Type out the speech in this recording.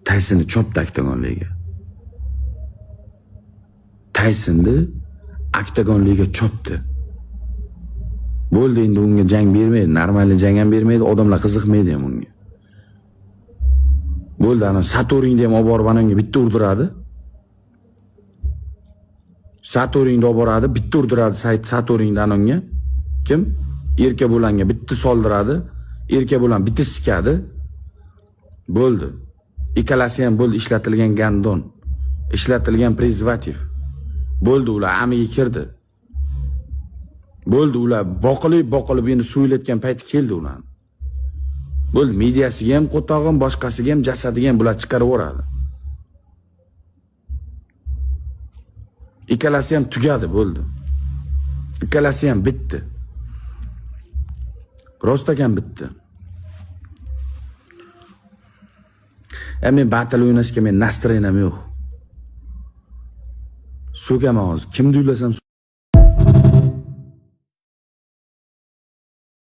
Taysonni chopdi oktagonliga. Taysonni oktagonliga chopdi. Bo'ldi, endi unga jang bermaydi, normalniy jang ham bermaydi, odamlar qiziqmaydi ham unga. Bo'ldi, ana Satoringni ham olib borib ananga bitta urdiradi. Satoringni olib boradi, bitta urdiradi Satoringni anonga. Kim? Erkabulanga bitta soldiradi. Erkabulan bitta sikadi. Bo'ldi. Ikkalasi ham bo'ldi, ishlatilgan gandon, ishlatilgan prezervativ. Bo'ldi, ular amiga kirdi. Bo'ldi, ular boqilib boqilib endi so'ylayotgan payti keldi ularni. Bo'ldi, mediasiga ham qo'tog'im, boshqasiga ham, jasadiga ham bular chiqarib yuboradi. Ikkalasi ham tugadi, bo'ldi. Ikkalasi ham bitdi. Rostdan bitdi. Men battle o'ynashga men настроением yo'q. So'kaman hozir. Kimni uylasam